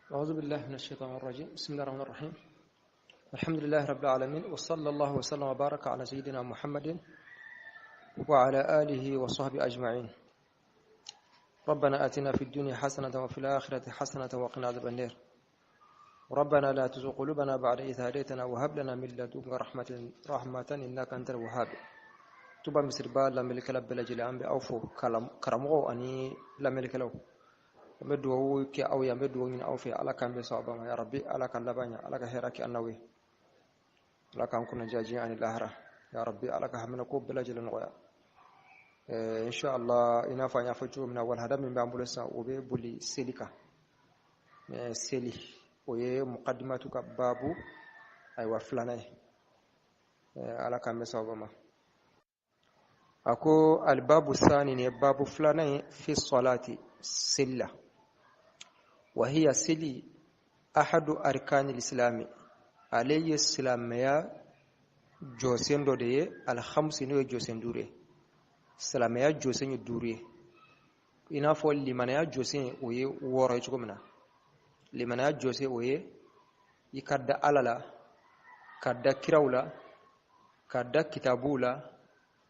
أعوذ بالله من الشيطان الرجيم. بسم الله الرحمن الرحيم. الحمد لله رب العالمين، وصلى الله وسلم وبارك على سيدنا محمد وعلى آله وصحبه أجمعين. ربنا آتنا في الدنيا حسنة وفي الآخرة حسنة وقنا عذاب النار. ربنا لا تزغ قلوبنا بعد إذ هديتنا وهب لنا من لدنك رحمة إنك أنت الوهاب. Touba misiriba lamɛnnikɛla bɛɛ lajɛlen, an bɛ aw fo, karamɔgɔw ani lamɛnnikɛlaw. An bɛ dugawu kɛ aw ye, an bɛ dugawu ɲini aw fɛ. Ala k'an bɛn sababa ma ya Rabbi. Ala ka laban ɲɛ, Ala ka hɛrɛ kɛ an n'aw ye, Ala k'an kunna diya diɲɛ ani lahara ya Rabbi. Ala ka hamina ko bɛɛ lajɛlen nɔgɔya inshallah. I n'a fɔ an y'a fɔ cogo min na, walahada min b'an bolo sisan, o bɛ boli seli kan. Seli, o ye muqaddimatu ka baabu ayiwa filanan ye. Ala k'an bɛn sababa ma. A ko alibabu sani, nin ye babu filanan ye, fi salati, seli la. Wa hiya, seli, ahadu arkani lislami, ale ye silamɛya jɔsen dɔ de ye, alhamsi, n'o ye jɔsen duuru ye. Silamɛya jɔsen ye duuru ye, i n'a fɔ limanaya jɔsen o ye wɔɔrɔ ye cogo min na. Limanaya jɔsen o ye i ka da Ala la, ka da kiraw la, ka da kitabuw la,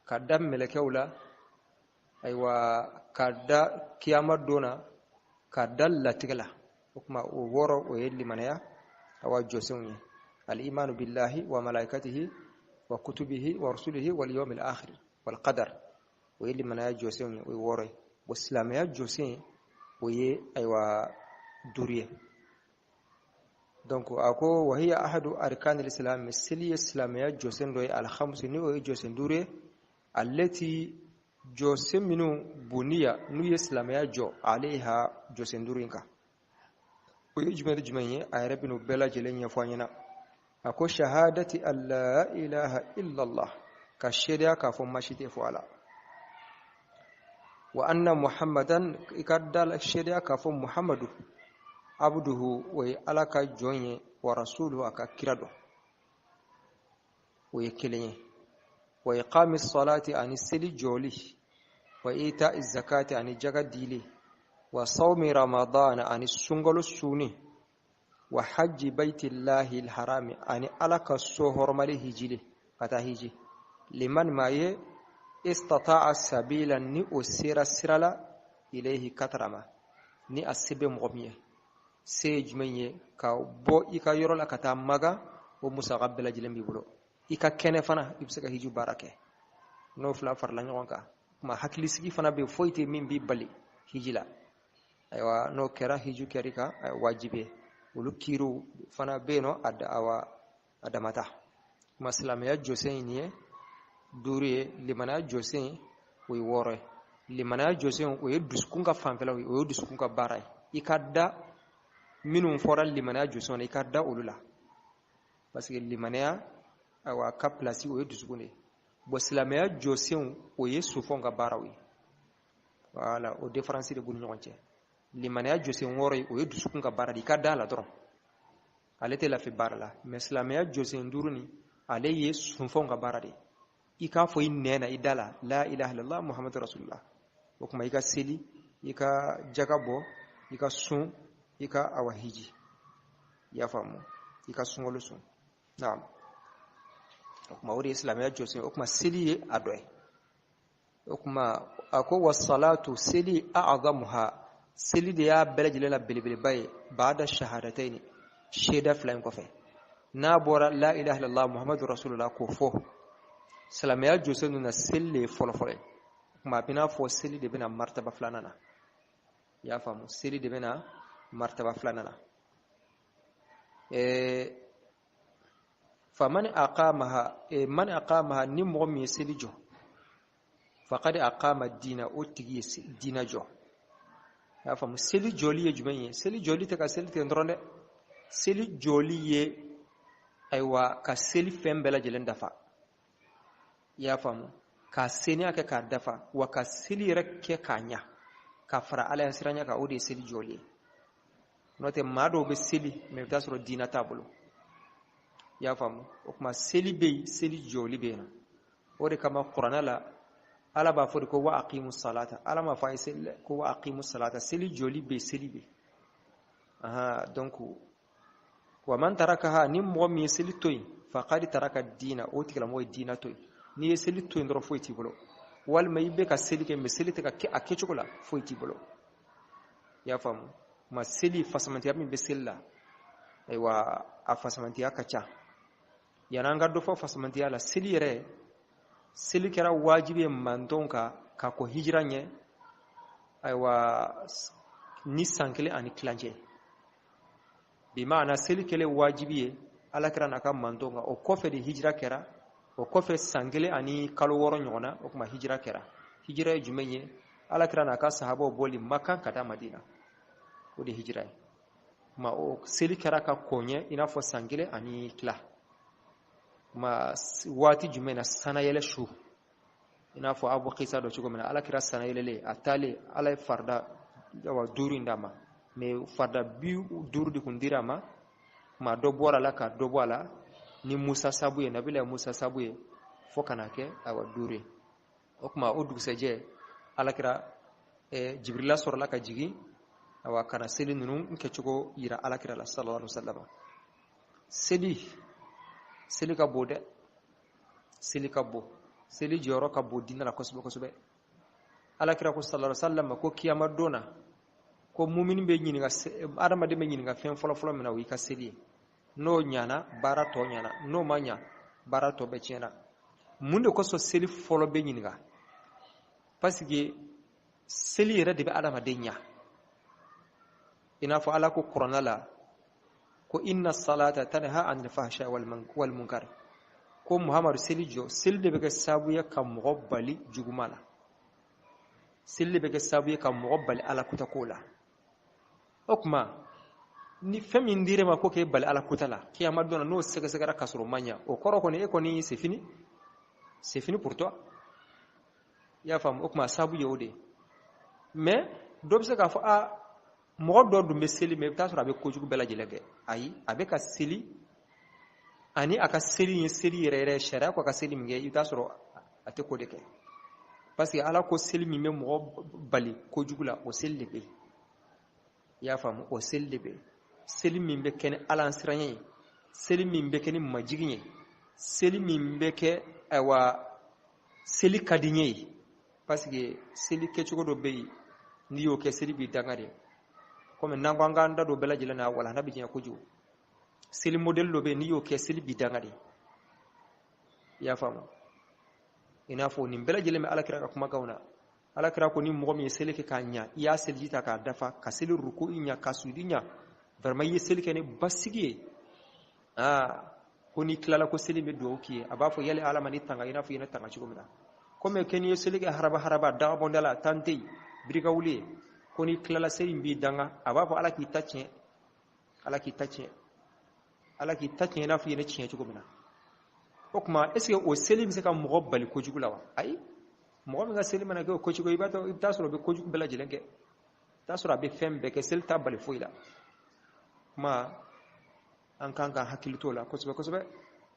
ka da mɛlɛkɛw la, ayiwa, ka da kiyama don na, ka da latigɛ la. O tuma o wɔɔrɔ, o ye limanaya awa jɔsenw ye: al-imanu billahi wa malaikatihi wa kutubihi wa rusulihi wal yawmil akhir wal qadar. O ye limanaya jɔsenw ye, o ye wɔɔrɔ ye. O silamɛya jɔsen, o ye ayiwa duuru ye. Donc a ko wa hiya ahadu arkan al-islam, seli ye silamɛya jɔsen dɔ ye, alhamsi, ni o ye jɔsen duuru ye, allati, jɔsen minnu, buniya, n'u ye silamɛya jɔ, alayha, jɔsen duuru in kan. O ye jumɛn ni jumɛn ye? A yɛrɛ bɛn'o bɛɛ lajɛlen ɲɛfɔ an ɲɛna. A ko shahadati an la ilaha illallah, ka seereya k'a fɔ ma si tɛ fɔ Ala, wa anna Muhammadan, i ka da seereya k'a fɔ Muhammadu, abduhu, o ye Ala ka jɔn ye, wa rasuluhu, a ka kira dɔ. O ye kelen ye. Wa iqami salati, ani seli jɔli, wa ita zakati, ani jaga dili, wa sawmi ramadana, ani sunkalo sunni, wa hajji baitillahi alharami, ani Ala ka so hɔrɔmali hijili, ka taa hiji, liman, maa ye, istata'a sabila, ni o sera sira la, ilayhi, katarama, ni a se bɛ mɔgɔ min ye. Se ye jumɛn ye? Ka bɔ i ka yɔrɔ la ka taa Maga, o musaka bɛɛ lajɛlen b'i bolo, i ka kɛnɛ fana, i bɛ se ka hiju baara kɛ. N'o fila farala ɲɔgɔn kan, kuma hakilisigi fana bɛ yen, foyi tɛ min b'i bali hiji la. Ayiwa, n'o kɛra, hiju kɛr'i kan wajibi ye. Olu kiiriw fana bɛ yen nɔ, a awa a damata. Kuma silamɛya jɔsen ye nin ye duuru ye, limanaya jɔsen o ye wɔɔrɔ ye. Limanaya jɔsen, o ye dusukun ka fanfɛlaw ye, o ye dusukun ka baara ye. I ka da minnu fɔra limanaya jɔsen na, i ka da olu la, parce que limanaya awa ka pilasi o ye dusukun de ye. Bon, silamɛya jɔsenw, o ye sofɛnw ka baaraw ye. Voilà, o différence de b'u ni ɲɔgɔn cɛ. Limanaya jɔsen wɔɔrɔ ye, o ye dusukun ka baara de, i ka da la dɔrɔn, ale tɛ lafi baara la. Mais silamɛya jɔsen duuru nin, ale ye sunfɛnw ka baara de ye. I k'a fɔ i nɛn na, i da la, la ilaha illallah Muhammadu rasulullah. O tuma i ka seli, i ka jaga bɔ, i ka sun, i ka awa hiji, i y'a faamu, i ka sunkalo sun. Naam, o tuma o de ye silamɛya jɔsen. O tuma seli ye a dɔ ye. O tuma a ko wasalatu, seli, a'zamuha, seli de y'a bɛɛ lajɛlen la belebeleba ye, baada shahadataini, seeda fila in kɔfɛ. N'a bɔra la ilaha illallah Muhammadu rasulullah k'o fɔ, silamɛya jɔsen ninnu na, seli de ye fɔlɔfɔlɔ ye. O tuma a bɛna fɔ seli de bɛna martaba filanan na, i y'a faamu, seli de bɛna martaba filanan na. Faman aqamaha, man aqamaha, ni mɔgɔ min ye seli jɔ, faqad aqama dina, o tigi ye diina jɔ. I y'a faamu, seli jɔli ye jumɛn ye? Seli jɔli tɛ ka seli ten dɔrɔn dɛ. Seli jɔli ye ayiwa ka seli fɛn bɛɛ lajɛlen dafa, i y'a faamu, k'a seniya kɛ k'a dafa, wa ka seli yɛrɛ kɛ k'a ɲa, ka fara Ala ya siranya kan, o de ye seli jɔli ye. N'o tɛ, maa dɔw bɛ seli, mais i bɛ taa sɔrɔ diina t'a bolo, i y'a faamu. O tuma seli bɛ yen, seli jɔli bɛ yen nɔ. O de kama kuranɛ la, Ala b'a fɔ de ko wa aqimu salata. Ala m'a fɔ a ye seli dɛ, ko wa aqimu salata. Seli jɔli bɛ yen, seli bɛ yen. Aha, donc wa man tarakaha, ni mɔgɔ min ye seli to yen, faqad taraka diina, o tigilamɔgɔ ye diina to yen. N'i ye seli to yen dɔrɔn, foyi t'i bolo. Walima i bɛ ka seli kɛ, mais seli tɛ ka kɛ a kɛcogo la, foyi t'i bolo. I y'a faamu? Ma seli fasamantiya min bɛ seli la, ayiwa, a fasamantiya ka ca. Yan'an ka dɔ fɔ fasamantiya la, seli yɛrɛ, seli kɛra wajibi ye mantɔn kan ka kɔn hijira ɲɛ, ayiwa, ni san kelen ani tilancɛ. Bi maana, seli kɛlen wajibi ye Alakira n'a ka mantɔn kan, o kɔfɛ de hijira kɛra. O kɔfɛ san kelen ani kalo 6 ɲɔgɔn na, o tuma hijira kɛra. Hijira ye jumɛn ye? Alakira n'a ka sahabaw bɔli Makan ka taa Madina, o de hijira ye. Ma o seli kɛra ka kɔn ɲɛ i n'a fɔ san kelen ani tila. Ma waati jumɛn na? Sanayɛlɛ su. I n'a fɔ aw bɛ kisa dɔn cogo min na, Alakira sanayɛlɛlen, a taalen, Ala ye farida awa 5 in d'a ma. Mais farida 50 de kun dira a ma, maa dɔ bɔra a la ka dɔ bɔ a la ni Musa sabu ye, nabila Musa sabu ye, fo ka na kɛ awa 5 ye. O tuma o dugusɛjɛ, Alakira Jibirila sɔrɔla ka jigin, awa, ka na seli ninnu kɛcogo yira Alakira la, sallallahu alaihi wasallam. Seli ka bon dɛ, seli ka bon, seli jɔyɔrɔ ka bon diinɛ la kosɛbɛ kosɛbɛ. Alakira ko, sallallahu alaihi wasallam, ko kiyama don na, ko mumini bɛ ɲininka, adamaden bɛ ɲininka fɛn fɔlɔ fɔlɔ min na, o y'i ka seli ye. N'o ɲana, baara tɔ ɲana. N'o ma ɲa, baara tɔ bɛɛ tiɲɛna. Mun de kosɔn seli fɔlɔ bɛ ɲininka? Parce que seli yɛrɛ de bɛ adamaden ɲa. I n'a fɔ Ala ko Kuranna la ko inna salata tanha anil fahsha wal munkar. Ko Muhamadu, seli jɔ, seli de bɛ kɛ sababu ye ka mɔgɔ bali juguma la, seli de bɛ kɛ sababu ye ka mɔgɔ bali Ala kuta ko la. O tuma ni fɛn min dir'e ma ko k'e bali Ala kuta la, kiyama don na, n'o sɛgɛsɛgɛra ka sɔrɔ o ma ɲa, o kɔrɔ kɔni, e kɔni, c'est fini, c'est fini pour toi. I y'a faamu? O tuma sababu ye o de ye. Mais dɔ bɛ se k'a fɔ: a mɔgɔ dɔ dun bɛ seli, mais i bɛ taa sɔrɔ a bɛ kojugu bɛɛ lajɛlen kɛ. Ayi, a bɛ ka seli, ani a ka seli ye seli yɛrɛ yɛrɛ, sariya ko a ka seli min kɛ, i bɛ taa sɔrɔ a tɛ ko de kɛ. Parce que Ala ko seli min bɛ mɔgɔ bali kojugu la, o seli de bɛ yen. I y'a faamu? O seli de bɛ yen, seli min bɛ kɛ ni Ala siranya ye, seli min bɛ kɛ ni majigin ye, seli min bɛ kɛ, ayiwa, seli ka di n ye. Parce que seli kɛcogo dɔ bɛ yen, n'i y'o kɛ, seli b'i danga de. Komi n'an ko an k'an da don bɛɛ lajɛlen na, wala bɛ diɲɛ kojugu. Seli modèle dɔ bɛ yen, n'i y'o kɛ, seli b'i danga de. I y'a faamu? I n'a fɔ nin bɛɛ lajɛlen bɛ Alakira ka kumakanw na. Alakira ko ni mɔgɔ min ye seli kɛ k'a ɲa, i y'a seliji ta k'a dafa, ka seli ruku i ɲa, ka sudi ɲa, vraiment i ye seli kɛ ni basigi ye, aa, ko n'i tilala, ko seli bɛ dugawu k'i ye, a b'a fɔ: yali Ala ma ni tanga i n'a fɔ i ye ne tanga cogo min na. Komi kɛ n'i ye seli kɛ haraba haraba, dagabɔnda la, tan tɛ yen, birika wuli ye, ko n'i tilala, seli in b'i danga, a b'a fɔ: Ala k'i ta tiɲɛ, Ala k'i ta tiɲɛ, Ala k'i ta tiɲɛ, i n'a fɔ i ye ne tiɲɛ cogo min na. O tuma, est ce que o seli bɛ se ka mɔgɔ bali kojugu la wa? Ayi, mɔgɔ min ka seli mana kɛ o kojugu, i bɛ taa sɔrɔ o bɛ kojugu bɛɛ lajɛlen kɛ, i bɛ taa sɔrɔ a bɛ fɛn bɛɛ kɛ, seli t'a bali foyi la. Kuma an kan ka hakili t'o la kosɛbɛ kosɛbɛ.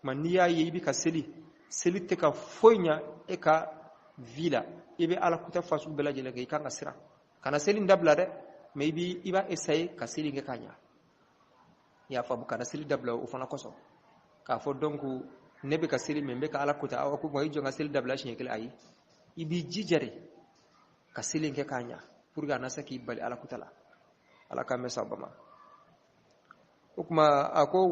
Kuma n'i y'a ye i bɛ ka seli, seli tɛ ka foyi ɲa e ka vie la, i bɛ Ala kuta fasugu bɛɛ lajɛlen kɛ, i kan ka siran. Kana seli dabila dɛ, mais i b'a essayer ka seli kɛ k'a ɲa. I y'a faamu? Kana seli dabila o fana kosɔn k'a fɔ donc ne bɛ ka seli, mais n bɛ ka Ala kuta, aw ko i jɔ n ka seli dabila siɲɛ kelen. Ayi, i b'i jija de ka seli kɛ k'a ɲa pour que a na se k'i bali Ala kuta la. Ala k'an bɛ sababa ma. O tuma a ko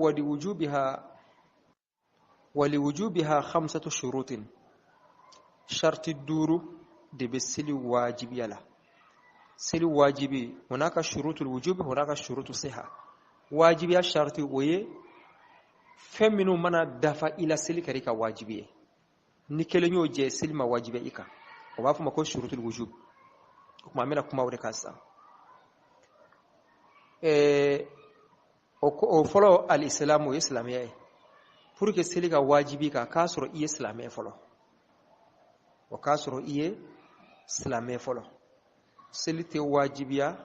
wali wujubiha khamsatu shurutin, sharti 5 de bɛ seli wajibiya la. Seli wajibi, hunaka shurutul wujubi, hunaka shurutu siha. Wajibiya sharti, o ye fɛn minnu mana dafa i la, seli kɛra i ka wajibi ye. Ni kelen y'o jɛ, seli ma wajibiya i kan. O b'a fɔ ma ko shurutul wujub. O tuma an bɛna kuma o de kan sisan. O fɔlɔ, al-islamu, o ye silamɛya ye. Pour que seli ka wajibi kan, k'a sɔrɔ i ye silamɛ fɔlɔ. O k'a sɔrɔ i ye silamɛ fɔlɔ. Seli tɛ wajibiya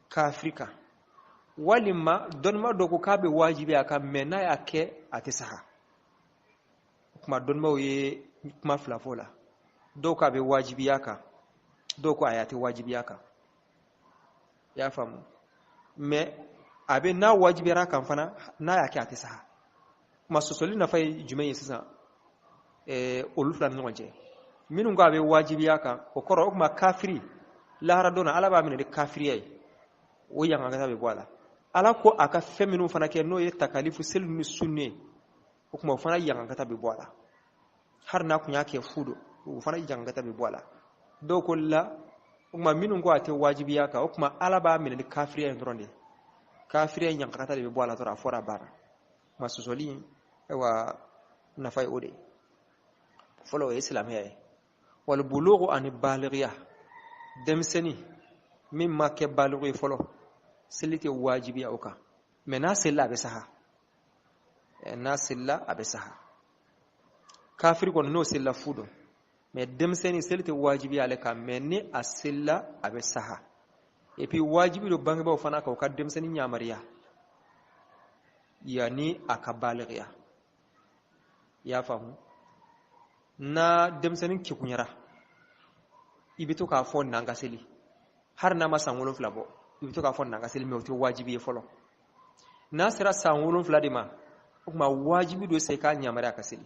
kafiri kan, walima dɔnnibaa dɔ ko k'a bɛ wajibiya a kan, mais n'a y'a kɛ, a tɛ saha. O tuma dɔnnibaaw ye kuma fila fɔ o la. Dɔw ko a bɛ wajibiya kan, dɔw ko ayi, a tɛ wajibiya kan. I y'a faamu? Mais A bɛ n'a wajibiyara kan fana, n'a y'a kɛ a tɛ saha. Kuma sɔsɔli nafa ye jumɛn ye sisan olu fila ni ɲɔgɔn cɛ? Minnu ko a bɛ wajibiya kan, o kɔrɔ o tuma kafiri lahara don na Ala b'a minɛ ni kafiriya ye, o yangankata bɛ bɔ a la. Ala ko a ka fɛn minnu fana kɛ, n'o ye takalifu, seli ni sunni ye, o tuma o fana yangankata bɛ bɔ a la. Hali n'a kun y'a kɛ fu don, o fana yangankata bɛ bɔ a la. Dɔw ko la, o tuma minnu ko a tɛ wajibiya kan, o tuma Ala b'a minɛ ni kafiriya in dɔrɔn de ye, kafiriya in yangankata de bɛ bɔ a la dɔrɔn, a fɔra a banna. Kuma sɔsɔli ayiwa nafa ye o de ye. Fɔlɔ, o ye silamɛya ye. Wal bulugu, ani baligiya. Denmisɛnnin min ma kɛ baligu ye fɔlɔ, seli tɛ wajibiya o kan, mɛ n'a selila a bɛ saha, n'a selila a bɛ saha. Kafiri kɔni, n'o selila fu don. Mɛ denmisɛnnin, seli tɛ wajibiya ale kan, mɛ ni a selila a bɛ saha. Et puis wajibi don bangebaaw fana kan u ka denmisɛnnin yamaruya yanni a ka baligiya. I y'a faamu? Na denmisɛnnin kekunyara, i bɛ to k'a fɔ n'an ka seli, hali n'a ma san 7 bɔ, i bɛ to k'a fɔ n'an ka seli, mɛ o tɛ wajibi ye fɔlɔ. N'a sera san 7 de ma, o tuma wajibi don sisan i k'a yamaruya ka seli.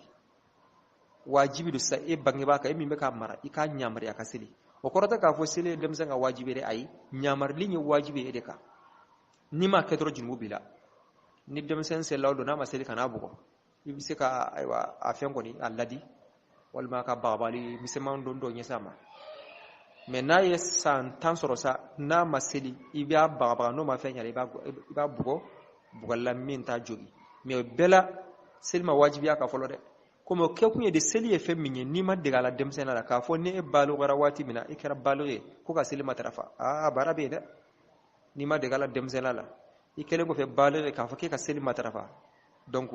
Wajibi don sisan e bangebaa kan, e min bɛ k'a mara, i k'a yamaruya ka seli. O kɔrɔ tɛ k'a fɔ seli ye denmisɛn ka wajibi ye dɛ, ayi, yamaruli ye wajibi ye e de kan. N'i m'a kɛ dɔrɔn, jurumu b'i la. Ni denmisɛn selila o don, n'a ma seli, kan'a bugɔ. I bɛ se ka ayiwa a fɛn kɔni a ladi, walima ka bagabagali misɛnman don dɔ ɲɛsin a ma. Mɛ n'a ye san 10 sɔrɔ sa, n'a ma seli, i b'a bagabaga, n'o ma fɛn ɲɛ, i b'a bugɔ bugɔli la min t'a jogi. Mɛ o bɛɛ la, seli ma wajibiya kan fɔlɔ dɛ. Komi o kɛkun ye de, seli ye fɛn min ye, n'i ma dege a la denmisɛnninya la, k'a fɔ ni e balogara waati min na, e kɛra balo ye ko ka seli matarafa, aa, baara bɛ yen dɛ. N'i ma dege a la denmisɛnninya la, i kɛlen kɔfɛ balo ye k'a fɔ k'e ka seli matarafa, donc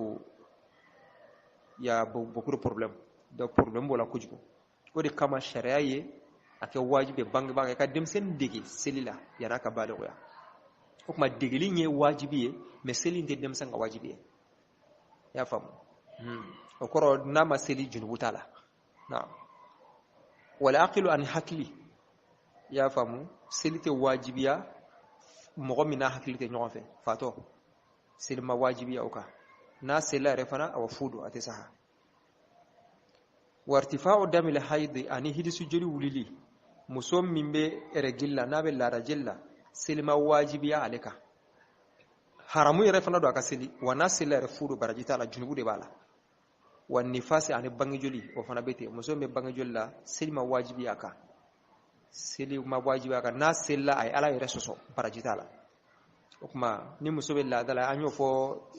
y a beaucoup de problèmes. Donc problème b'o la kojugu. O de kama sariya ye a kɛ wajibi ye bangebaa kan ka denmisɛnnin dege seli la yan'a ka balikuya. O tuma degeli ye wajibi ye, mɛ seli in tɛ denmisɛn ka wajibi ye. I y'a faamu? O kɔrɔ, n'a ma seli, junubu t'a la. Naam. Wal aqilu, ani hakili. I y'a faamu? Seli tɛ wajibiya mɔgɔ min n'a hakili tɛ ɲɔgɔn fɛ, fatɔ, seli ma wajibiya o kan. N'a selila yɛrɛ fana, awa, fu don, a tɛ saha. Wartifa'u damil haidi, ani hidisu joli wulili. Muso min bɛ règle la, n'a bɛ laada jeli la, seli ma wajibiya ale kan. Haramu yɛrɛ fana don a ka seli wa. N'a selila yɛrɛ, fu don, baraji t'a la, junubu de b'a la. Wa nifasi, ani bangejoli, o fana bɛ ten. Muso min bɛ bangejoli la, seli ma wajibiya a kan, seli ma wajibiya a kan. N'a selila, a ye Ala yɛrɛ sɔsɔ, baraji t'a la. O tuma ni muso bɛ laada la, an y'o fɔ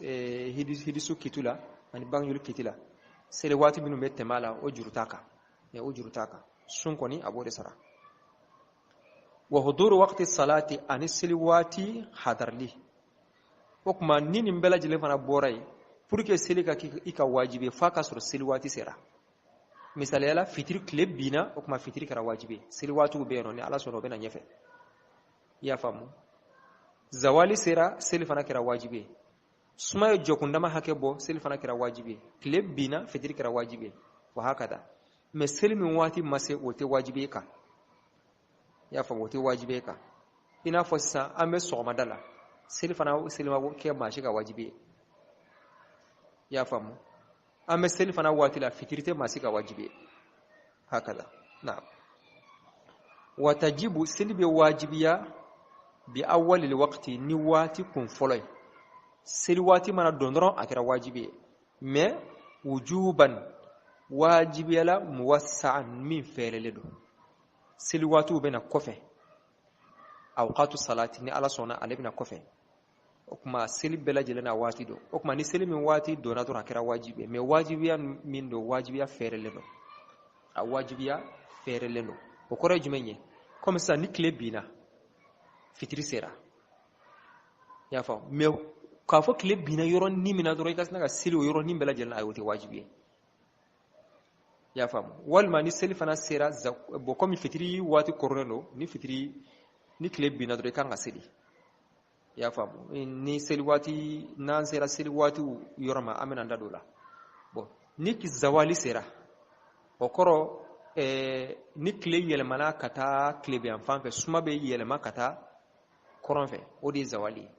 hidisu kitu la ani bangejoli kiti la, seli waati minnu bɛ tɛmɛ a la, o juru t'a kan, o juru t'a kan. Sun kɔni, a b'o de sara. Wa huduru waqti salati, ani seli waati hadarili. O tuma ni nin bɛɛ lajɛlen fana bɔra yen, pour que seli ka kɛ i ka wajibi ye, f'a ka sɔrɔ seli waati sera. Misaliya la, fitiri, tile binna, o tuma fitiri kɛra wajibi ye. Seli waatiw bɛ yen nɔ, ni Ala sɔnna, o bɛ na ɲɛfɛ. I y'a faamu? Zawali sera, seli fana kɛra wajibi ye. Suma ye jɔkundama hakɛ bɔ, seli fana kɛra wajibi ye. Tile binna, fitiri kɛra wajibi ye, wa hakada. Mɛ seli min waati ma se, o tɛ wajibi ye kan. I y'a faamu? O tɛ wajibi ye kan. I n'a fɔ sisan an bɛ sɔgɔmada la, seli fana, seli ma kɛ maa si ka wajibi ye. I y'a faamu? An bɛ seli fana waati la, fitiri tɛ maa si ka wajibi ye, hakada. Naam. Wa tajibu, seli bɛ wajibiya bi awwalil waqti, ni waati kun fɔlɔ ye. Seli waati mana don dɔrɔn, a kɛra wajibi ye, mɛ wujuban, wajibiyala, muwassa'an, min fɛɛrɛlen don. Seli waatiw bɛna kɔfɛ, awqatu salati, ni Ala sɔnna, ale bɛna kɔfɛ. O tuma seli bɛɛ lajɛlen n'a waati don. O tuma ni seli min waati donna dɔrɔn, a kɛra wajibi ye, mɛ wajibiya min don, wajibiya fɛɛrɛlen don, a wajibiya fɛɛrɛlen don. O kɔrɔ ye jumɛn ye? Komi sisan ni tile binna, fitiri sera. I y'a faamu? Mɛ k'a fɔ tile binna yɔrɔnin min na dɔrɔn, i ka sina ka seli o yɔrɔnin bɛɛ lajɛlen na, ayi, o tɛ wajibi ye. I y'a faamu? Walima ni seli fana sera, bɔn, komi fitiri waati kɔrɔlen don, ni fitiri, ni tile binna dɔrɔn, i kan ka seli. I y'a faamu? Ni seli waati, n'an sera seli waatiw yɔrɔ ma, an bɛna an da don o la. Bɔn, ni zawali sera, o kɔrɔ ni tile yɛlɛmana ka taa tilebin fan fɛ, suma bɛ yɛlɛma ka taa kɔrɔn fɛ, o de ye zawali ye.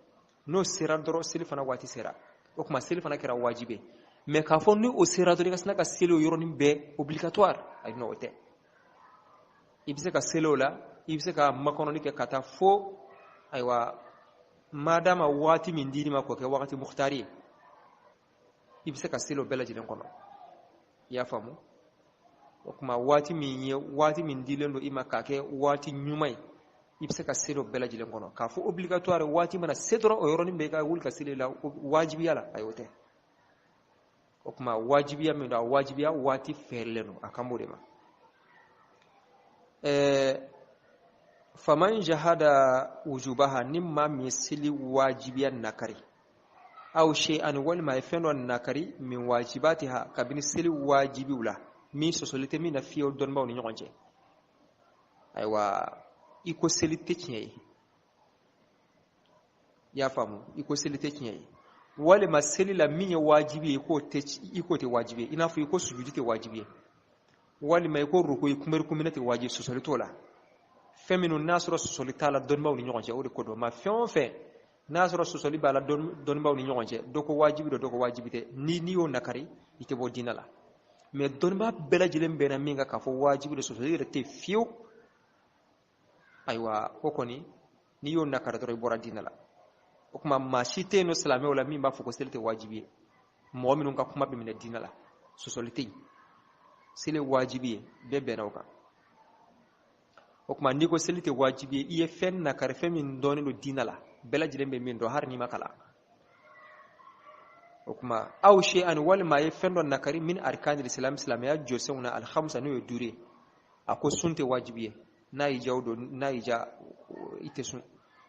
N'o sera dɔrɔn, seli fana waati sera. O tuma seli fana kɛra wajibi ye. Mais k'a fɔ ni o sera dɔrɔn, i ka sina ka seli o yɔrɔnin bɛɛ, obligatoire, ayi, non, o tɛ. I bɛ se ka seli o la, i bɛ se ka makɔnɔni kɛ ka taa fo, ayiwa, madama waati min dir'i ma k'o kɛ wagati mukhtari ye, i bɛ se ka seli o bɛɛ lajɛlen kɔnɔ. I y'a faamu? O tuma waati min ye waati min dilen don i ma k'a kɛ waati ɲuman ye, i bɛ se ka seli o bɛɛ lajɛlen kɔnɔ. K'a fɔ obligatoire, waati mana se dɔrɔn, o yɔrɔnin bɛɛ i ka wuli ka seli la wajibiya la, ayi, o tɛ. O tuma wajibiya min don, a wajibiya waati fɛɛrɛlen don, a kan b'o de ma. Faman jahada wujubaha, ni maa min ye seli wajibiya nakari, aw shay'an, walima a ye fɛn dɔ nakari, min wajibatiha, kabini seli wajibiw la, min sɔsɔli tɛ min na fiyewu dɔnnibaaw ni ɲɔgɔn cɛ, ayiwa, i ko seli tɛ tiɲɛ ye. I y'a faamu? I ko seli tɛ tiɲɛ ye, walima seli la min ye wajibi ye, i k'o tɛ wajibi ye, i n'a fɔ i ko sujudi tɛ wajibi ye, walima i ko ruku kunbɛri tɛ wajibi, sɔsɔli t'o la. Fɛn minnu n'a sɔrɔ sɔsɔli t'a la dɔnnibaaw ni ɲɔgɔn cɛ, o de ko don. Ma fɛn o fɛn n'a sɔrɔ sɔsɔli b'a la dɔnnibaaw ni ɲɔgɔn cɛ, dɔ ko wajibi don, dɔ ko wajibi tɛ, n'i y'o nakari, i tɛ bɔ diinɛ la. Mais dɔnnibaa bɛɛ lajɛlen bɛnna min kan k'a fɔ wajibi don, sɔsɔli yɛrɛ tɛ fiyewu, ayiwa, o kɔni n'i y'o nakari dɔrɔn, i bɔra diinɛ la. O tuma maa si tɛ yen nɔ silamɛw la min b'a fɔ ko seli tɛ wajibi ye. Mɔgɔ minnu ka kuma bɛ minɛ diinɛ la, sɔsɔli tɛ yen, seli wajibi ye, bɛɛ bɛnna o kan. O tuma n'i ko seli tɛ wajibi ye, i ye fɛn nakari, fɛn min dɔnnen don diinɛ la, bɛɛ lajɛlen bɛ min dɔn hali n'i ma kalan. O tuma aw shay'an, walima a ye fɛn dɔ nakari, min arkanil islam, silamɛya jɔsenw na, alhamsa, n'o ye 5 ye. A ko sun tɛ wajibi ye, n'a y'i diya o don, n'a y'i diya i tɛ sun.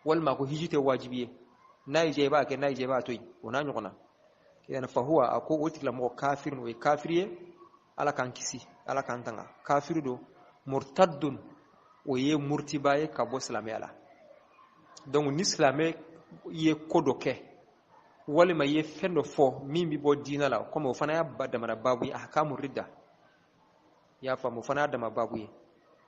Walima a ko hiji tɛ wajibi ye, n'a y'i diya i b'a kɛ, n'a y'i diya i b'a to yen, o n'a ɲɔgɔnna. Yani fahuwa, a ko o tigilamɔgɔ kafiri, o ye kafiri ye, Ala k'an kisi, Ala k'an tanga. Kafiri don, murtaddun, o ye murtiba ye ka bɔ silamɛya la. Donc ni silamɛ ye ko dɔ kɛ, walima i ye fɛn dɔ fɔ min bɛ bɔ diinɛ la, komi o fana y'a damana baabu ye, ahkamu ridda, i y'a faamu, o fana y'a dama baabu ye.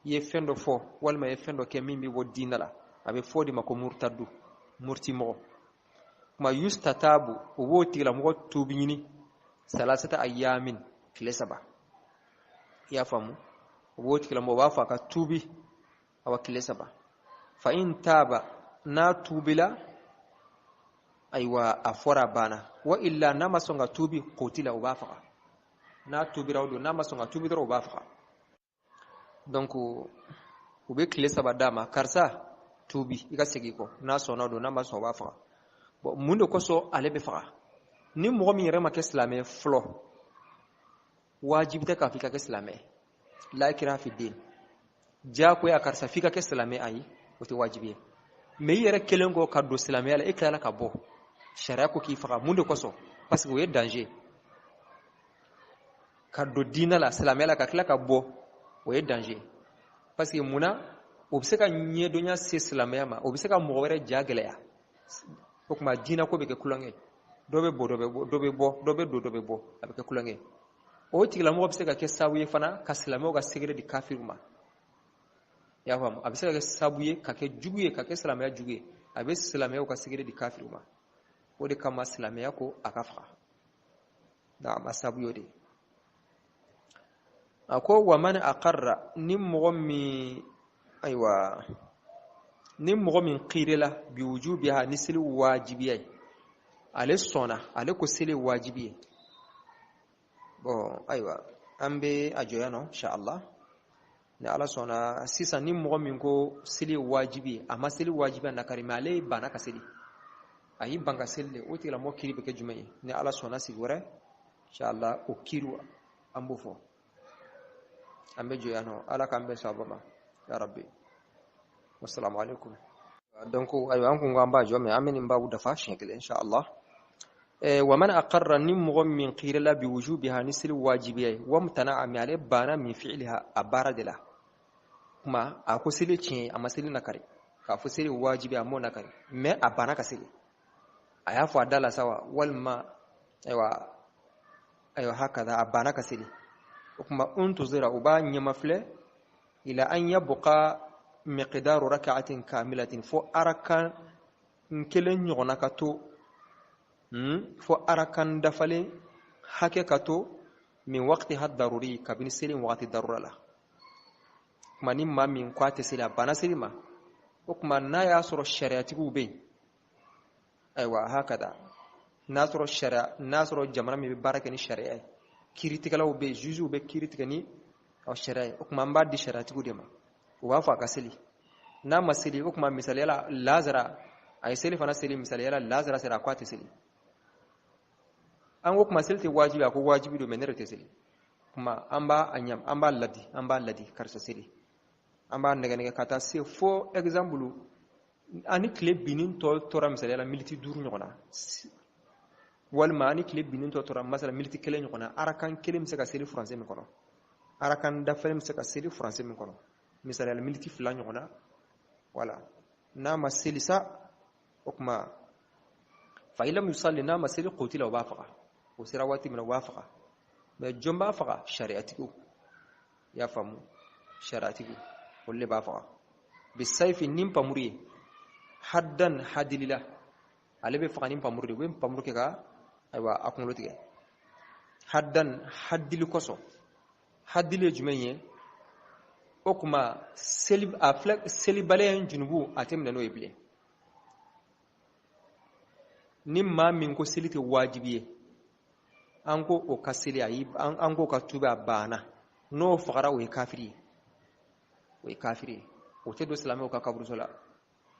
I ye fɛn dɔ fɔ walima i ye fɛn dɔ kɛ min bɛ bɔ diinɛ la, a bɛ fɔ o de ma ko murtaddu, murtimɔgɔ. Kuma yustatabu, o b'o tigilamɔgɔ tuubi ɲini, salasata ayamin, tile 3. I y'a faamu? O b'o tigilamɔgɔ, o b'a fɔ a ka tuubi, awa, tile 3. Fa in taaba, n'a tuubila, ayiwa, a fɔra a banna. Wa illa, n'a ma sɔn ka tuubi, qutila, o b'a faga. N'a tuubira o don, n'a ma sɔn ka tuubi dɔrɔn, o b'a faga. Donc u bɛ tile 3 d'a ma, karisa tuubi, i ka segin kɔ. N'a sɔnna o don, n'a ma sɔn, o b'a faga. Bon, mun de kosɔn ale bɛ faga? Ni mɔgɔ min yɛrɛ ma kɛ silamɛ ye fɔlɔ, wajibi tɛ k'a fɔ i ka kɛ silamɛ ye. La ikraha fi din, diyagoya karisa f'i ka kɛ silamɛ, ayi, o tɛ wajibi ye. Mais i yɛrɛ kelen kɔ ka don silamɛya la, e tilala ka bɔ, sariya ko k'i faga. Mun de kosɔn? Parce que o ye danger. Ka don diinɛ la, silamɛya la, ka tila ka bɔ, o ye danger. Parce que munna? O bɛ se ka ɲɛdɔnya se silamɛya ma, o bɛ se ka mɔgɔ wɛrɛ ja gɛlɛya. O tuma diinɛ ko bɛ kɛ kulonkɛ, dɔ bɛ bɔ, dɔ bɛ bɔ, dɔ bɛ bɔ, dɔ bɛ don, dɔ bɛ bɔ, a bɛ kɛ kulonkɛ. O tigilamɔgɔ bɛ se ka kɛ sababu ye fana ka silamɛw ka secret di kafiriw ma. I y'a faamu? A bɛ se ka kɛ sababu ye ka kɛ jugu ye, ka kɛ silamɛya jugu ye, a bɛ silamɛyaw ka secret di kafiriw ma. O de kama silamɛya ko a ka faga. Naam, a sababu y'o de ye. A ko wa man aqarra, ni mɔgɔ min, ayiwa, ni mɔgɔ min kiirila bi wujubiha, ni seli wajibiya ye, ale sɔnna, ale ko seli wajibi ye. Bon, ayiwa, an bɛ a jɔ yan nɔ, inshallah, ni Ala sɔnna. Sisan ni mɔgɔ min ko seli ye wajibi ye, a ma seli wajibi nakari, mais ale banna ka seli, a y'i ban ka seli de, o tigilamɔgɔ kiiri bɛ kɛ jumɛn ye? Ni Ala sɔnna, sigi wɛrɛ, inshallah, o kiiri an b'o fɔ. An bɛ jɔ yan nɔ. Ala k'an bɛn sababa ma, ya rabbi. Wassalamu alaikum. Donc ayiwa, an kun ko an b'a jɔ, mais an bɛ nin baabu dafa siɲɛ kelen, inshallah. Wa man aqarra, ni mɔgɔ min qirala bi wujubiha, ni seli wajibiya ye, wamtana'a, mais ale banna, min fi'liha, a baara de la. Kuma a ko seli tiɲɛ ye, a ma seli nakari, k'a fɔ seli wajibi, a m'o nakari, mais a banna ka seli, a y'a fɔ a da la sa wa, walima ayiwa, hakaza, a banna ka seli. O kuma untuzira, u b'a ɲɛma filɛ, ila an yabqa miqdaru raka'atin kamilatin, fo arakan n kelen ɲɔgɔnna ka to fo arakan dafalen hakɛ ka to min waqtiha daruri, kabini seli wagati darura la. Kuma ni maa min ko a tɛ seli, a banna seli ma, o kuma n'a y'a sɔrɔ sariyatigiw bɛ yen, ayiwa hakada, n'a sɔrɔ sariya, n'a sɔrɔ jamana min bɛ baara kɛ ni sariya ye, kiiritigɛlaw bɛ yen, jugew bɛ kiiri tigɛ ni sariya ye, o kuma an b'a di sariyatigiw de ma, u b'a fɔ a ka seli. N'a ma seli, o kuma misaliya la lazara a ye seli fana seli, misaliya la lazara sera, a ko a tɛ seli. An ko kuma seli tɛ wajibi, a ko wajibi don, mɛ ne yɛrɛ tɛ seli. Kuma an b'a ɲam, an b'a ladi, an b'a ladi karisa seli, an b'a nɛgɛ nɛgɛ ka taa se fo exemple ani tile binni tɔ tora misaliya la miniti 5 ɲɔgɔn na, walima ani tile binni tɔ tora masala miniti 1 ɲɔgɔn na, arakan kelen bɛ se ka seli furancɛ min kɔnɔ, arakan dafalen bɛ se ka seli furancɛ min kɔnɔ, misaliya la miniti 2 ɲɔgɔn na, wala n'a ma seli sa, o kuma fa in lam yusalli, n'a ma seli qutila, o b'a faga. O sera waati min na, o b'a faga. Mɛ jɔn b'a faga? Sariyatigiw. I y'a faamu, sariyatigiw olu de b'a faga. Bisayfi, ni npamuru ye, haddan hadilila, ale bɛ faga ni npamuru de, u bɛ npamuru kɛ ka ayiwa a kunkolo tigɛ. Haddan hadili kosɔn, hadili ye jumɛn ye? O kuma seli, a filɛ selibaliya in junubu a tɛ minɛ n'o ye bilen. Ni maa min ko seli tɛ wajibi ye, an ko o ka seli, ayi, an ko ka tubi, a banna. N'o fagara, o ye kafiri ye, o ye kafiri ye, o tɛ don silamɛw ka kaburuso la,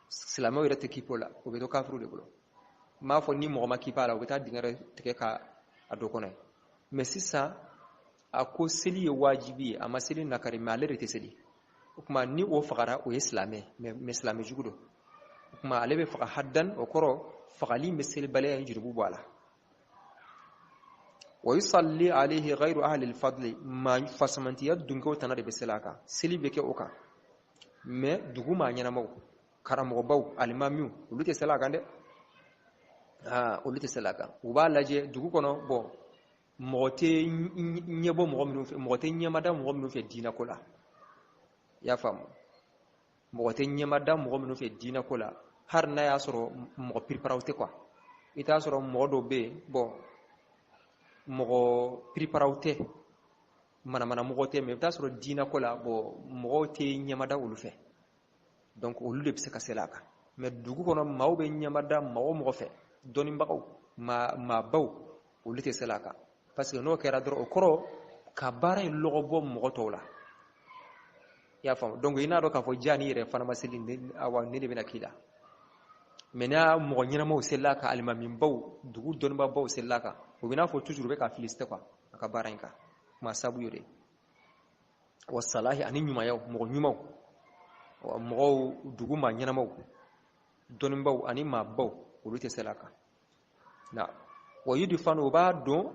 silamɛw yɛrɛ tɛ kipo la, o bɛ to kafiriw de bolo. N b'a fɔ ni mɔgɔ ma kipa la, o bɛ taa dingɛ yɛrɛ tigɛ ka a don kɔnɔ ye. Mɛ sisan a ko seli ye wajibi ye, a ma seli nakari, mɛ ale de tɛ seli. O kuma ni o fagara, o ye silamɛ, mɛ silamɛ jugu don. O kuma ale bɛ faga haddan, o kɔrɔ fagali bɛ selibaliya in jurubu bɔ a la. Wa yusalli alayhi ghayru ahli al-fadli, ma fasamantiya dunkew tana de bɛ seli a kan, seli bɛ kɛ o kan. Mɛ dugu maa ɲɛnamaw, karamɔgɔbaw, alimamiw, olu tɛ seli a kan dɛ. Olu tɛ seli a kan. U b'a lajɛ dugu kɔnɔ, bɔn mɔgɔ tɛ ɲɛbɔ mɔgɔ minnu fɛ, mɔgɔ tɛ ɲɛmada mɔgɔ minnu fɛ diinɛ ko la. I y'a faamu, mɔgɔ tɛ ɲɛmada mɔgɔ minnu fɛ diinɛ ko la, hali n'a y'a sɔrɔ mɔgɔ piriparaw tɛ kuwa. I t'a sɔrɔ mɔgɔ dɔw bɛ yen, bɔn mɔgɔ piriparaw tɛ, manamana mɔgɔ tɛ, mɛ i bɛ t'a sɔrɔ diinɛ ko la, bɔn mɔgɔw tɛ ɲɛmada olu fɛ, donc olu de bɛ se ka seli a kan. Mɛ dugu kɔnɔ maaw bɛ ɲɛmada mɔgɔ o mɔgɔ fɛ, dɔnnibagaw, maabaw, olu tɛ seli a kan, parce que n'o kɛra dɔrɔn, o kɔrɔ ka baara in lɔgɔ bɔ mɔgɔ tɔw la. I y'a faamu, donc i n'a dɔn k'a fɔ ja n'i yɛrɛ fana ma seli, awa ne de bɛna k'i la. Mɛ n'a mɔgɔ ɲɛnamaw selila a kan, alimamibaw, dugu dɔnnibabaw selila a kan, o bɛ n'a fɔ toujours u bɛ k'a féliciter quoi a ka baara in kan. Kuma sabu y'o de ye. Wa salahi ani ɲumanyaw, mɔgɔ ɲumanw, mɔgɔw, dugu maa ɲɛnamaw, dɔnnibaw ani maabaw, olu tɛ seli a kan. Na wa yudfanu, o b'a don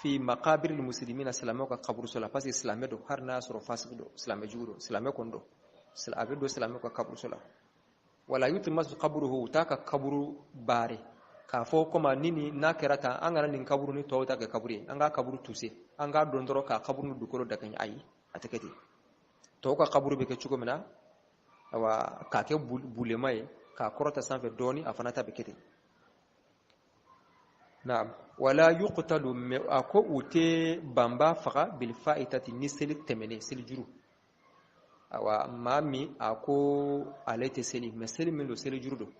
fi maqabir muslimina, silamɛw ka kaburuso la, parce que silamɛ don, hali n'a y'a sɔrɔ fasiki don, silamɛ jugu don, silamɛ kɔni don, a bɛ don silamɛw ka kaburuso la. Wala yutmasu qabruhu, u t'a ka kaburu baare k'a fɔ komi ni n'a kɛra tan, an kana nin kaburu ni tɔw ta kɛ kaburu ye, an k'a kaburu tuse, an k'a don dɔrɔn k'a kaburu ni dugukolo dakɛɲɛ. Ayi, a tɛ kɛ ten. Tɔw ka kaburu bɛ kɛ cogo min na, awa k'a kɛ bulema ye k'a kɔrɔta sanfɛ dɔɔni, a fana ta bɛ kɛ ten. Naam, wala yuqtalu, mɛ a ko u tɛ banba faga bil fa'itati, ni seli tɛmɛnen, seli juru. Awa maa min a ko ale tɛ seli, mɛ seli min don, seli juru don,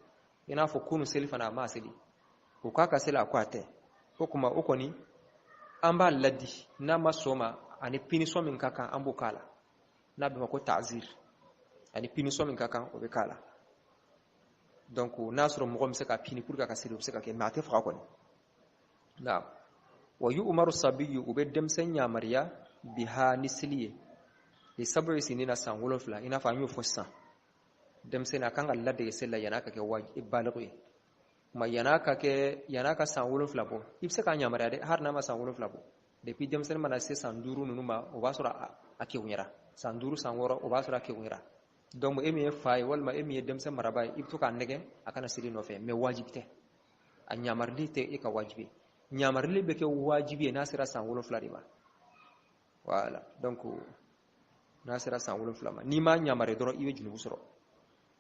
i n'a fɔ kunu seli fana a m'a seli, o k'a ka seli, a ko a tɛ. O kuma o kɔni an b'a ladi, n'a ma sɔn ma, ani punition min ka kan, an b'o k'a la, n'a bɛ fɔ ko ta'zir, ani punition min ka kan, o bɛ k'a la. Donc n'a sɔrɔ mɔgɔ min bɛ se ka puni pour que a ka seli, o bɛ se ka kɛ, mɛ a tɛ faga kɔni. Naam, wa yu'maru sabiyu, u bɛ denmisɛn yamaruya biha ni seli ye, li sab'i sinina, san 7, i n'a fɔ an y'o fɔ sisan. Denmisɛnnin a kan ka ladege seli la yan'a ka kɛ baliku ye. Kuma yan'a ka kɛ, yan'a ka san 7 bɔ, i bɛ se k'a yamaruya dɛ, hali n'a ma san 7 bɔ. Depuis denmisɛnnin mana se san 5 ninnu ma, o b'a sɔrɔ a kegunyara. San 5, san 6, o b'a sɔrɔ a kegunyara. Donc e min ye fa ye, walima e min ye denmisɛn marabaa ye, i bɛ to k'a nɛgɛ a kana seli nɔfɛ, mɛ wajibi tɛ. A ɲamarili tɛ e ka wajibi ye. Ɲamarili bɛ kɛ wajibi ye n'a sera san 7 de ma. Voilà, donc n'a sera san 7 ma, n'i m'a ɲamari dɔrɔn, i bɛ junubu sɔrɔ.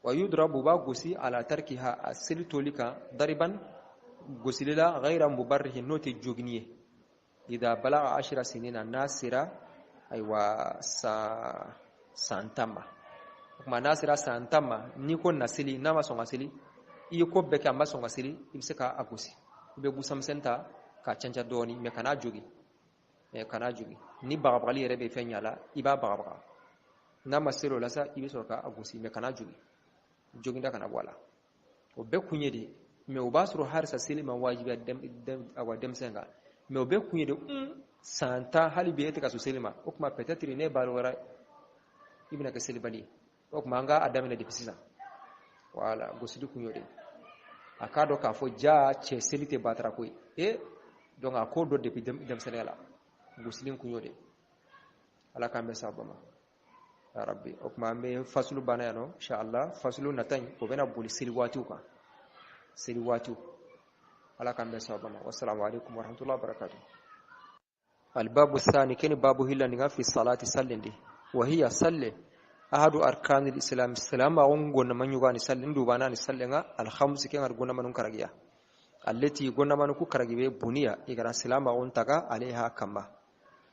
Wa yudrabu ba gosi ala tarkiha a seli toli kan dariban gosilila ghayra mubarrihin n'o tɛ jogini ye. Idha balaga ashira sinina, n'a sera ayiwa san 10 ma. O tuma n'a sera san 10 ma, n'i ko na seli, n'a ma sɔn ka seli, i ye ko bɛɛ kɛ a ma sɔn ka seli, i bɛ se k'a gosi. I bɛ busamisɛnnin ta k'a canca dɔɔni, mɛ kan'a jogi, kan'a jogi. Ni bagabagali yɛrɛ bɛ fɛn ɲɛ la, i b'a bagabaga. N'a ma seli o la sa, i bɛ sɔrɔ k'a gosi, mɛ kan'a jogi, joginda kana bɔ a la. O bɛɛ kun ye de, mɛ o b'a sɔrɔ halisa seli ma wajibiya awa denmisɛn kan, mɛ o bɛɛ kun ye de san 10 hali bi e tɛ ka sɔn seli ma. O tuma peut-être ne balikuya i bɛna kɛ selibali ye. O tuma an k'a daminɛ depuis sisan. Wala gosili kun y'o de ye. A k'a dɔn k'a fɔ ja cɛ seli tɛ batara ko ye. Donc a k'o dɔn depuis denmisɛnninya la. Gosili kun y'o de ye. Ala k'an bɛn sababa ma ya rabbi. O tuma an bɛ fasulu banna yan nɔ, inshallah. Fasulu nata in o bɛna boli seli waatiw kan, seli waatiw. Ala k'an bɛn sababa ma. Wassalamu alaikum warahmatullahi wabarakatuh. Albabu thani, keni babu hillandinga fi salati sallindi. Wa hiya salle ahadu arkanil islam, islam a gonna manyugani salle ndubanani sallenga alhamsi ken ar gonna manun karagiya allati gonna manu ku karagibe buniya igara silama on taga alaiha kama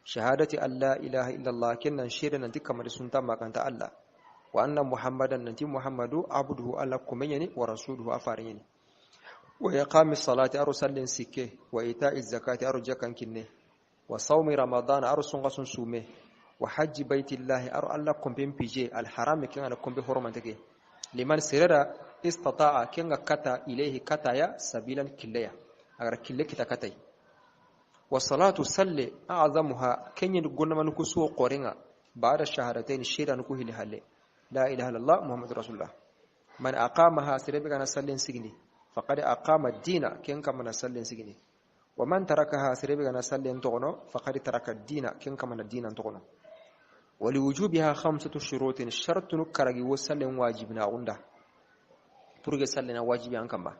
shahadati alla ilaha illallah, kennan shede nanti kamar sunta makanta Allah, wa anna muhammadan nanti muhammadu abduhu alla kumenyani wa rasuluhu afarenyani, wa iqami salati aru sallin sikke, wa ita'i zakati aru jakan kinne, wa sawmi ramadan aru sunga sun sume, wa hajji baitillahi aru alla kompen pije alharam ken ala kompe horomanteke liman sirara istata'a kenga kata ilayhi kataya sabilan killeya agar kille kita katai. Wa salatu salli a'zamuha kenya gonnamanu ku so qorenga ba'da shahadatayn sheda nuku hili halle la ilaha illallah muhammadur rasulullah. Man aqamaha sirebe kana sallin sigini faqad aqama ad-dina ken kamana sallin sigini, wa man tarakaha sirebe kana sallin togono faqad taraka ad-dina ken kamana dina togono. Wa liwujubiha khamsatu shurutin, shartun karagi wo sallin wajibina unda purge sallina wajibi an kamba.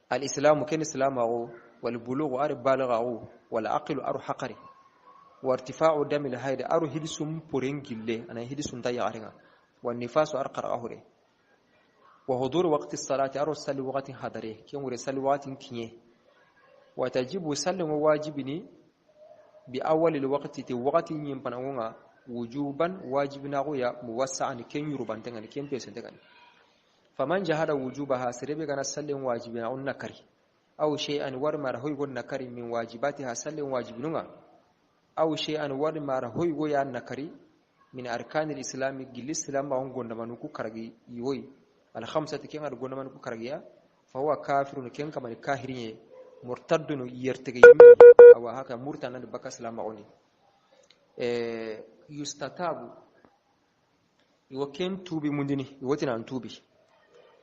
Al-islamu ken islamu wal bulughu ar balaghu wal aqlu ar haqari wa irtifa'u dam al haid ar hidisum purengille ana hidisum tayaringa wa nifasu ar qara'ahure wa hudur waqti as-salati ar salli waqti hadare ken wure salli waqti kinye wa tajibu sallu wajibini bi awwal al waqti ti waqti nyimpanangonga wujuban wajibina goya muwassa'an ken yuruban tangani ken pesen tangani. Faman jahada wujubaha sirebe kana sallin wajibina on nakari aw shay'an war mara hoygo nakari min wajibatiha sallin wajibinunga aw shay'an war mara hoygo ya nakari min arkanil islami gilli islam ba on gonda manuku karagi yoy al khamsati ken ar gonda manuku karagiya fa huwa kafirun ken kamar kahirin murtaddun yertege awa haka murtanan baka islam oni yustatabu iwo ken tubi mundini iwotina an tubi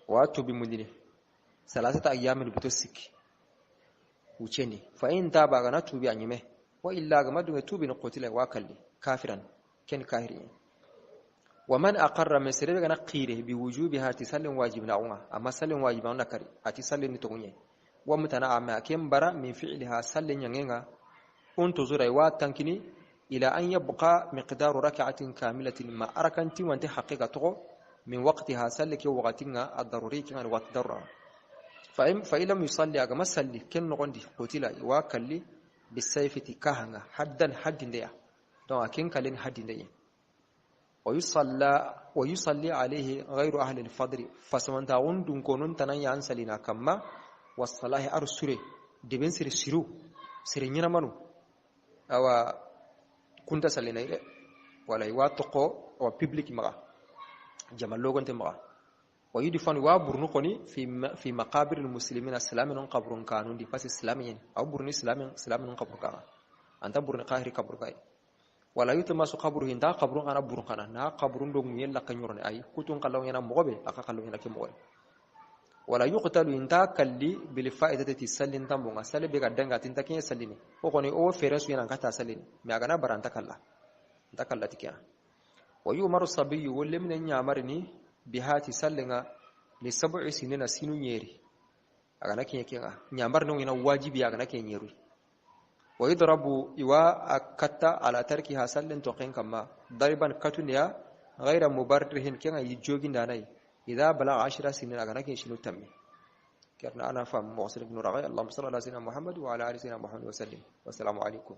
wa tubi mundini salasata ayyamin bitosik ucheni fa in taba gana tubi anyime wa illa gama dunga tubi no qotila wa kalli kafiran ken kahirin. Wa man aqarra min sirri gana qire bi wujubiha tisallin wajibna unga amma sallin wajibna nakari ati sallin to wa mutana amma ken bara min fi'liha sallin yangenga unto zurai wa tankini ila an yabqa miqdaru rak'atin kamilatin ma arakanti wante haqiqatu min waqtiha sallike waqtinga ad-daruri kan waqt darra fa illam yusalli aga masalli ken nogondi qutila wa kalli bisayfi tikahanga haddan haddin donc akin kalin haddin de wa yusalli alayhi ghayru ahli al-fadl fasamanta wundun konun tanan ya ansalina kamma wasalahi arsure deben sir siru sir nyina manu awa kunta salina ide wala wa toqo wa public ma jamal logonte ma wa yudfan wa burnu koni fi maqabir almuslimin islamin qabrun kanun di fas islamin aw burni islamin qabrun kana anta burni qahiri qabrun kai wala yutmasu qabruhu inda qabrun ana burun kana na qabrun do ngel la kanyorne ay kutun kalaw yana mogobe aka kalaw yana ke mogobe wala yuqtalu inda kalli bil fa'idati tisallin tambonga salbe ga danga tinta kin sallini o koni o feresu yana kata sallini me aga na baranta kalla inta kalla tikiya wa yumaru sabiyyu wolle min nyamarini bihati sallinga li sab'i sinina sinu nyeri aga na kinye kinga nyamar no ina wajibi aga na kinye nyeru wa yudrabu iwa akatta ala tarkiha sallin to kin kama dariban katuniya ghayra mubarrihin kinga yijogi ndanai Idha balagha 10 sinin agana ken sinu tammi kerna ana fam mo sere no raga. Allahumma salli ala sayyidina Muhammad wa ala ali sayyidina Muhammad wa sallim. Wassalamu alaikum.